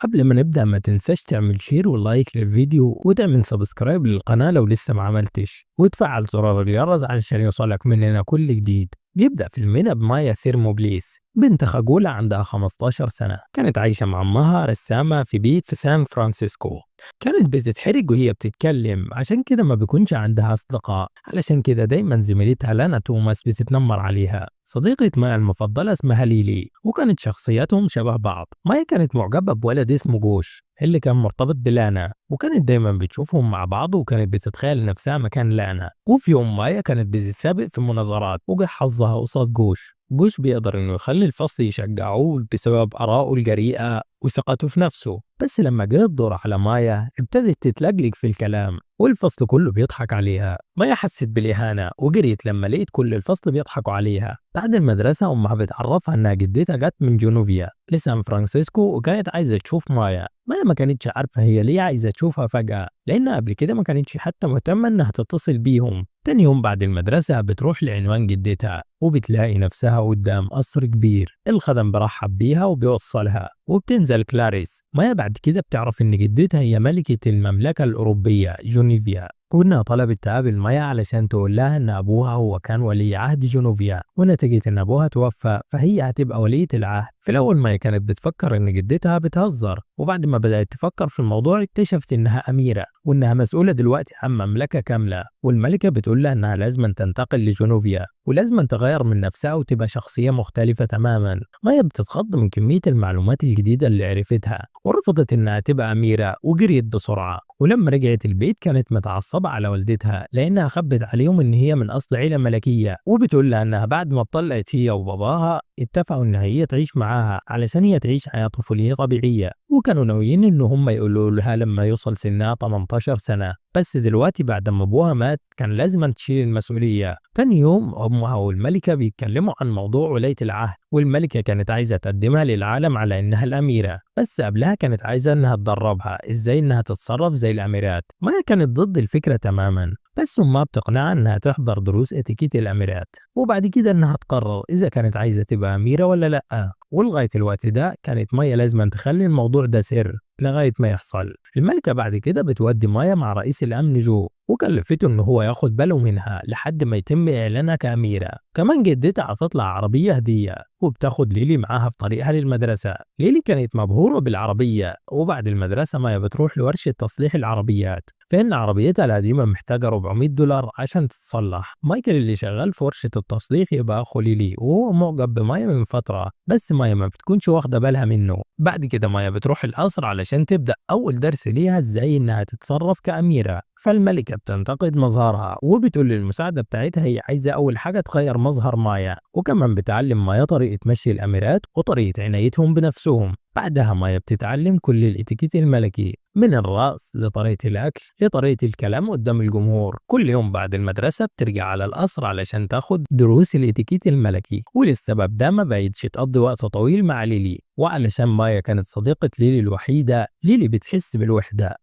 قبل ما نبدأ ما تنساش تعمل share و like للفيديو وتعمل subscribe للقناة لو لسه ما عملتش، وتفعل زرار الجرس علشان يوصلك مننا كل جديد. بيبدأ فيلمنا بمايا ثيرموبليس، بنت خجولة عندها 15 سنة، كانت عايشة مع أمها رسامة في بيت في سان فرانسيسكو. كانت بتتحرج وهي بتتكلم، عشان كده ما بيكونش عندها أصدقاء، علشان كده دايما زميلتها لانا توماس بتتنمر عليها. صديقة مايا المفضلة اسمها ليلي، وكانت شخصياتهم شبه بعض. مايا كانت معجبة بولد اسمه جوش اللي كان مرتبط بلانا، وكانت دايما بتشوفهم مع بعض، وكانت بتتخيل نفسها مكان لانا. وفي يوم مايا كانت بتتسابق في مناظرات، وجه حظها قصاد جوش. جوش بيقدر انه يخلي الفصل يشجعوه بسبب آرائه الجريئة وثقته في نفسه، بس لما جه الدور على مايا ابتدت تتلجلج في الكلام والفصل كله بيضحك عليها. مايا حست بالإهانة وجريت لما لقيت كل الفصل بيضحكوا عليها. بعد المدرسة أمها بتعرفها إنها جدتها جت من جونوفيا لسان فرانسيسكو وكانت عايزة تشوف مايا. مايا ما كانتش عارفة هي ليه عايزة تشوفها فجأة، لأن قبل كده ما كانتش حتى مهتمة إنها تتصل بيهم. تاني يوم بعد المدرسة بتروح لعنوان جدتها وبتلاقي نفسها قدام قصر كبير. الخدم برحب بيها وبيوصلها، وبتنزل كلاريس. مايا بعد كده بتعرف إن جدتها هي ملكة المملكة الأوروبية جونيفيا، وإنها طلبت تقابل مايا علشان تقول لها إن أبوها هو كان ولي عهد جونوفيا، ونتيجة إن أبوها توفى فهي هتبقى ولية العهد. في الأول مايا كانت بتفكر إن جدتها بتهزر، وبعد ما بدأت تفكر في الموضوع اكتشفت إنها أميرة وإنها مسؤولة دلوقتي عن مملكة كاملة. والملكة بتقول لها إنها لازم تنتقل لجونوفيا ولازم تغير من نفسها وتبقى شخصية مختلفة تماما. مايا بتتخض من كمية المعلومات الجديدة اللي عرفتها، ورفضت إنها تبقى أميرة وجريت بسرعة. ولما رجعت البيت كانت متعصبة على والدتها لأنها خبت عليهم إن هي من أصل عيلة ملكية، وبتقول لها إنها بعد ما اتطلقت هي وباباها اتفقوا إن هي تعيش معاها علشان هي تعيش حياة طفولية طبيعية، وكانوا ناويين إن هم يقولوا لها لما يوصل سنها 18 سنة، بس دلوقتي بعد ما أبوها مات كان لازم تشيل المسؤولية. تاني يوم أمها والملكة بيتكلموا عن موضوع ولاية العهد، والملكة كانت عايزة تقدمها للعالم على إنها الأميرة، بس قبلها كانت عايزة إنها تدربها إزاي إنها تتصرف زي الأميرات. مايا كانت ضد الفكرة تماما، بس أمها بتقنعها إنها تحضر دروس اتيكيت الأميرات، وبعد كده إنها تقرر إذا كانت عايزة تبقى أميرة ولا لأ. ولغاية الوقت ده كانت مايا لازم تخلي الموضوع ده سر لغاية ما يحصل. الملكة بعد كده بتودي مايا مع رئيس الأمن جو، وكلفته إن هو ياخد باله منها لحد ما يتم إعلانها كأميرة. كمان جدتها هتطلع عربية هدية، وبتاخد ليلي معاها في طريقها للمدرسة. ليلي كانت مبهورة بالعربية، وبعد المدرسة مايا بتروح لورشة تصليح العربيات، فإن عربيتها القديمة محتاجة $400 عشان تتصلح. مايكل اللي شغال في ورشة التصليح يبقى أخو ليلي، وهو معجب بمايا من فترة، بس مايا ما بتكونش واخدة بالها منه. بعد كده مايا بتروح القصر علشان تبدأ أول درس ليها إزاي إنها تتصرف كأميرة. فالملكة بتنتقد مظهرها وبتقول للمساعدة بتاعتها هي عايزة أول حاجة تغير مظهر مايا، وكمان بتعلم مايا طريقة مشي الأميرات وطريقة عنايتهم بنفسهم. بعدها مايا بتتعلم كل الاتيكيت الملكي، من الرقص لطريقة الأكل لطريقة الكلام قدام الجمهور. كل يوم بعد المدرسة بترجع على القصر علشان تاخد دروس الاتيكيت الملكي، وللسبب ده ما بقتش تقضي وقت طويل مع ليلي. وعلشان مايا كانت صديقة ليلي الوحيدة، ليلي بتحس بالوحدة.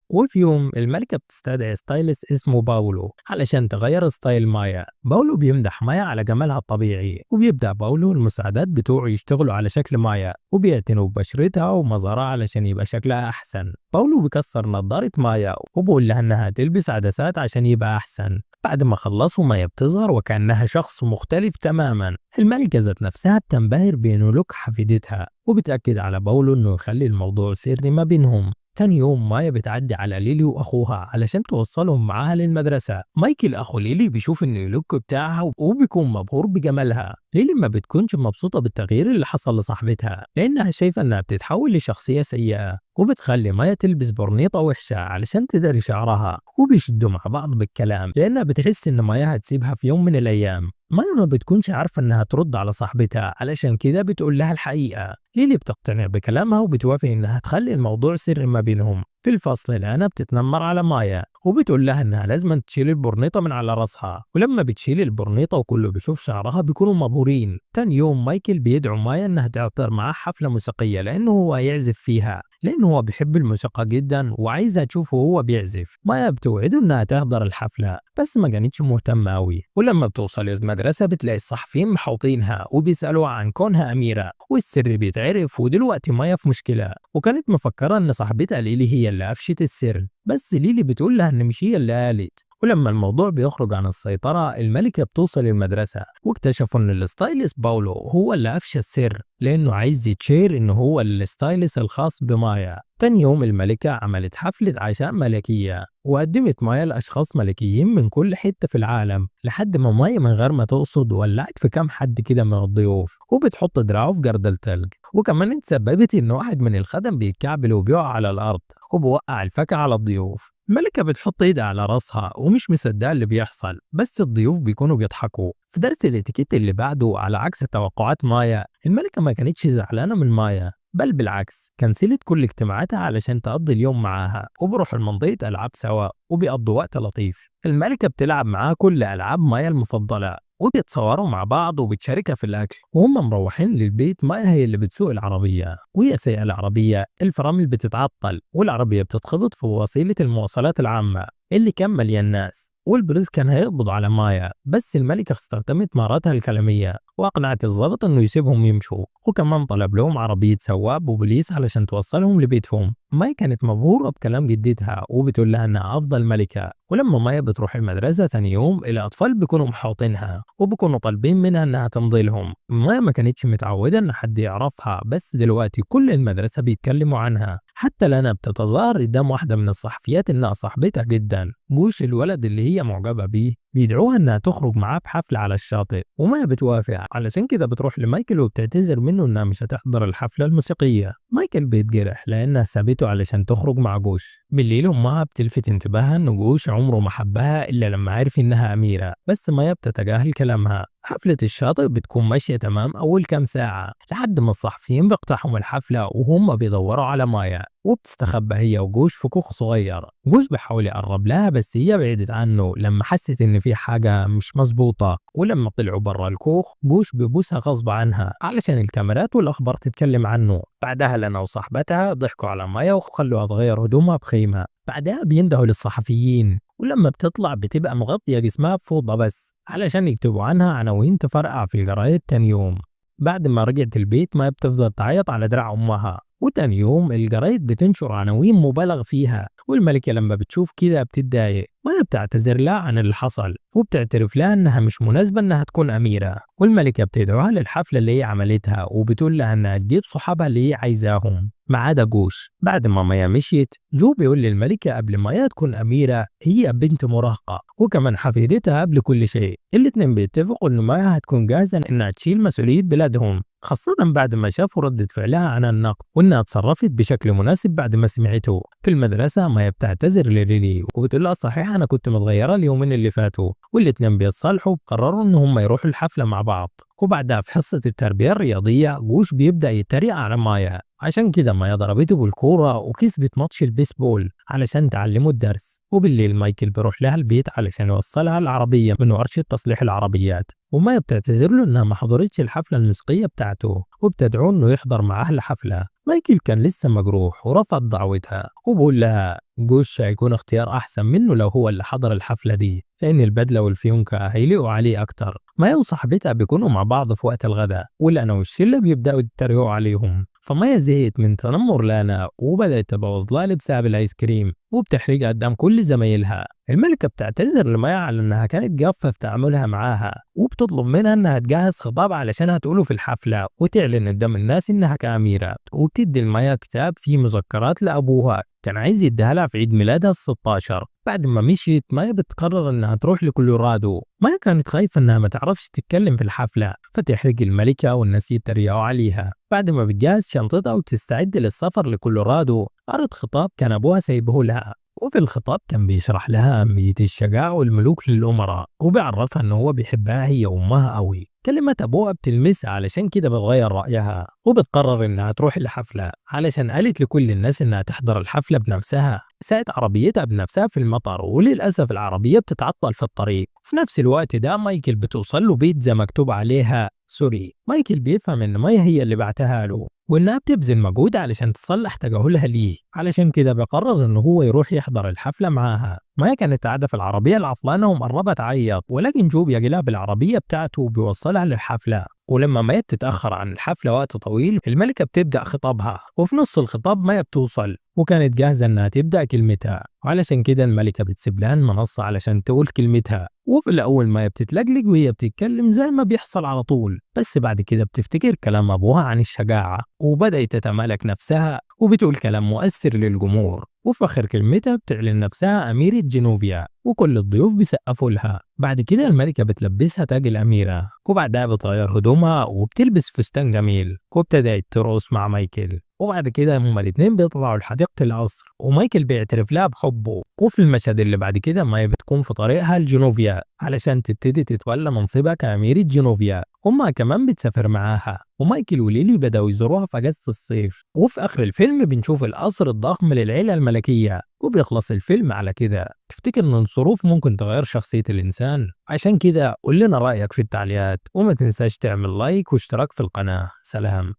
وفي يوم الملكة بتستدعي stylist اسمه باولو علشان تغير style مايا. باولو بيمدح مايا على جمالها الطبيعي، وبيبدأ باولو المساعدات بتوعه يشتغلوا على شكل مايا وبيعتنوا ببشرتها ومظهرها علشان يبقى شكلها أحسن. باولو بيكسر نظارة مايا وبيقول لها إنها تلبس عدسات عشان يبقى أحسن. بعد ما خلصوا مايا بتظهر وكأنها شخص مختلف تماما. الملكة ذات نفسها بتنبهر ب new look حفيدتها، وبتأكد على باولو إنه يخلي الموضوع سري ما بينهم. تاني يوم مايا بتعدي على ليلي واخوها علشان توصلهم معاها للمدرسة. مايكل اخو ليلي بيشوف ال new look بتاعها وبيكون مبهور بجمالها. ليلي ما بتكونش مبسوطة بالتغيير اللي حصل لصاحبتها، لانها شايفة انها بتتحول لشخصية سيئة، وبتخلي مايا تلبس برنيطة وحشة علشان تداري شعرها، وبيشدوا مع بعض بالكلام لانها بتحس ان مايا هتسيبها في يوم من الايام. مايا ما بتكونش عارفة انها ترد على صاحبتها، علشان كده بتقول لها الحقيقة. ليلي بتقتنع بكلامها وبتوافق انها تخلي الموضوع سر ما بينهم. في الفصل لانا بتتنمر على مايا وبتقول لها انها لازم تشيل البرنيطة من على راسها، ولما بتشيل البرنيطة وكله بيشوف شعرها بيكونوا مبهورين. تاني يوم مايكل بيدعو مايا انها تحضر معاه حفلة موسيقية لانه هو هيعزف فيها. لأنه هو بيحب الموسيقى جدا وعايزها تشوفه وهو بيعزف. مايا بتوعده إنها تحضر الحفلة بس ما كانتش مهتمة أوي. ولما بتوصل المدرسة بتلاقي الصحفيين محوطينها وبيسألوها عن كونها أميرة، والسر بيتعرف. ودلوقتي مايا في مشكلة، وكانت مفكرة إن صاحبتها ليلي هي اللي قفشت السر، بس ليلي بتقول لها إن مش هي اللي قالت. ولما الموضوع بيخرج عن السيطرة الملكة بتوصل المدرسة، واكتشفوا إن ال stylist باولو هو اللي قفش السر لأنه عايز يتشير إنه هو ال stylist الخاص بمايا. تاني يوم الملكة عملت حفلة عشاء ملكية وقدمت مايا لأشخاص ملكيين من كل حتة في العالم، لحد ما مايا من غير ما تقصد ولعت في كام حد كده من الضيوف وبتحط دراعه في جردل تلج، وكمان اتسببت إن واحد من الخدم بيتكعبل وبيقع على الأرض وبوقع الفاكهة على الضيوف. الملكة بتحط ايدها على راسها ومش مصدقة اللي بيحصل، بس الضيوف بيكونوا بيضحكوا. في درس الاتيكيت اللي بعده على عكس توقعات مايا، الملكة ما كانتش زعلانة من مايا، بل بالعكس كنسلت كل اجتماعاتها علشان تقضي اليوم معاها، وبروحوا لمنطقة ألعاب سوا وبيقضوا وقت لطيف. الملكة بتلعب معاها كل ألعاب مايا المفضلة وبيتصوروا مع بعض وبتشاركها في الأكل. وهم مروحين للبيت مايا هي اللي بتسوق العربية، وهي سايقة العربية الفرامل بتتعطل والعربية بتتخبط في وسيلة المواصلات العامة اللي كان مليان ناس، والبوليس كان هيقبض على مايا، بس الملكة استخدمت مهاراتها الكلامية وأقنعت الضابط إنه يسيبهم يمشوا، وكمان طلب لهم عربية سواق وبوليس علشان توصلهم لبيتهم. مايا كانت مبهورة بكلام جدتها وبتقول لها إنها أفضل ملكة. ولما مايا بتروح المدرسة تاني يوم الأطفال بيكونوا محاوطينها وبيكونوا طالبين منها إنها تمضي لهم. مايا ما كانتش متعودة إن حد يعرفها، بس دلوقتي كل المدرسة بيتكلموا عنها، حتى لانا بتتظاهر قدام واحدة من الصحفيات إنها صاحبتها جدا. جوش الولد اللي هي معجبة بيه بيدعوها إنها تخرج معاه بحفلة على الشاطئ، ومايا بتوافق، علشان كده بتروح لمايكل وبتعتذر منه إنها مش هتحضر الحفلة الموسيقية. مايكل بيتجرح لأنها سابته علشان تخرج مع جوش. بالليل أمها بتلفت انتباهها إن جوش عمره ما حبها إلا لما عرف إنها أميرة، بس مايا بتتجاهل كلامها. حفلة الشاطئ بتكون ماشية تمام أول كام ساعة لحد ما الصحفيين بيقتحموا الحفلة وهم بيدوروا على مايا، وبتستخبى هي وجوش في كوخ صغير. جوش بيحاول يقرب لها بس هي بعدت عنه لما حست إن في حاجة مش مظبوطة. ولما طلعوا برا الكوخ جوش بيبوسها غصب عنها علشان الكاميرات والأخبار تتكلم عنه. بعدها لانا وصاحبتها ضحكوا على مايا وخلوها تغير هدومها بخيمة. بعدها بيندهوا للصحفيين، ولما بتطلع بتبقى مغطية جسمها بفوطة بس علشان يكتبوا عنها عناوين تفرقع في الجرايد تاني يوم. بعد ما رجعت البيت مايا بتفضل تعيط على دراع أمها، وتاني يوم الجرايد بتنشر عناوين مبالغ فيها، والملكة لما بتشوف كده بتتضايق. مايا بتعتذر لها عن اللي حصل وبتعترف لها انها مش مناسبة انها تكون أميرة، والملكة بتدعوها للحفلة اللي هي عملتها وبتقول لها انها تجيب صحابها اللي هي عايزاهم ما عدا جوش. بعد ما مايا مشيت جو بيقول للملكة قبل مايا تكون أميرة هي بنت مراهقة وكمان حفيدتها قبل كل شيء. الاتنين بيتفقوا ان مايا هتكون جاهزة انها تشيل مسؤولية بلادهم، خاصة بعد ما شافوا ردة فعلها عن النقد وانها اتصرفت بشكل مناسب بعد ما سمعته. في المدرسة مايا بتعتذر لليلي وبتقول لها صحيح انا كنت متغيرة اليومين اللي فاتوا، والاتنين بيتصالحوا وقرروا ان هم يروحوا الحفلة مع بعض. وبعدها في حصة التربية الرياضية جوش بيبدأ يتريق على مايا، عشان كده مايا ضربته بالكورة وكسبت ماتش البيسبول علشان تعلمه الدرس. وبالليل مايكل بيروح لها البيت علشان يوصلها العربية من ورشة تصليح العربيات، ومايا بتعتذر له انها ما حضرتش الحفلة الموسيقية بتاعته وبتدعوه انه يحضر معاها الحفلة. مايكل كان لسه مجروح ورفض دعوتها وبقول لها جوش هيكون اختيار احسن منه لو هو اللي حضر الحفلة دي لان البدلة والفيونكة هيليقوا عليه اكتر. مايا وصاحبتها بيكونوا مع بعض في وقت الغداء، ولانا والشلة بيبدأوا يتريقوا عليهم. فمايا زهقت من تنمر لانا وبدأت تبوظ لها لبسها بالايس كريم وبتحرجها قدام كل زمايلها. الملكة بتعتذر لمايا على انها كانت جافة في تعاملها معاها، وبتطلب منها انها تجهز خطاب علشان هتقوله في الحفلة وتعلن قدام الناس انها كأميرة. وبتدي لمايا كتاب فيه مذكرات لأبوها كان عايز يديها لها في عيد ميلادها ال16. بعد ما مشيت مايا بتقرر انها تروح لكولورادو. مايا كانت خايفة انها ما تعرفش تتكلم في الحفلة فتحرج الملكة والناس يتريقوا عليها. بعد ما بتجهز شنطتها وتستعد للسفر لكولورادو قرت خطاب كان ابوها سايبه لها، وفي الخطاب كان بيشرح لها أهمية الشجاعة والملوك للأمراء وبيعرفها إن هو بيحبها هي وأمها قوي. كلمة أبوها بتلمسها علشان كده بتغير رأيها وبتقرر إنها تروح الحفلة علشان قالت لكل الناس إنها تحضر الحفلة بنفسها. ساقت عربيتها بنفسها في المطر وللأسف العربية بتتعطل في الطريق. في نفس الوقت ده مايكل بتوصل له بيتزا مكتوب عليها sorry. مايكل بيفهم إن مايا هي اللي بعتها له وإنها بتبذل مجهود علشان تصلح تجاهلها ليه، علشان كده بيقرر إن هو يروح يحضر الحفلة معاها. مايا كانت قاعدة في العربية العطلانة ومقربة تعيط، ولكن جو بيجي لها بالعربية بتاعته وبيوصلها للحفلة. ولما مايا بتتأخر عن الحفلة وقت طويل الملكة بتبدأ خطابها، وفي نص الخطاب مايا بتوصل وكانت جاهزة إنها تبدأ كلمتها، وعلشان كده الملكة بتسيب لها المنصة علشان تقول كلمتها. وفي الأول مايا بتتلجلج وهي بتتكلم زي ما بيحصل على طول، بس بعد كده بتفتكر كلام أبوها عن الشجاعة وبدأت تتمالك نفسها وبتقول كلام مؤثر للجمهور. وفي آخر كلمتها بتعلن نفسها أميرة جنوفيا وكل الضيوف بيسقفوا لها. بعد كده الملكة بتلبسها تاج الأميرة، وبعدها بتغير هدومها وبتلبس فستان جميل وابتدأت ترقص مع مايكل. وبعد كده هما الاتنين بيطلعوا لحديقة القصر ومايكل بيعترف لها بحبه. وفي المشهد اللي بعد كده مايا بتكون في طريقها لجنوفيا علشان تبتدي تتولى منصبها كأميرة جنوفيا، أمها كمان بتسافر معاها، ومايكل وليلي بدأوا يزوروها في أجازة الصيف. وفي آخر الفيلم بنشوف القصر الضخم للعيلة الملكية وبيخلص الفيلم على كده. تفتكر إن الظروف ممكن تغير شخصية الإنسان؟ عشان كده قول لنا رأيك في التعليقات، وما تنساش تعمل لايك واشتراك في القناة. سلام.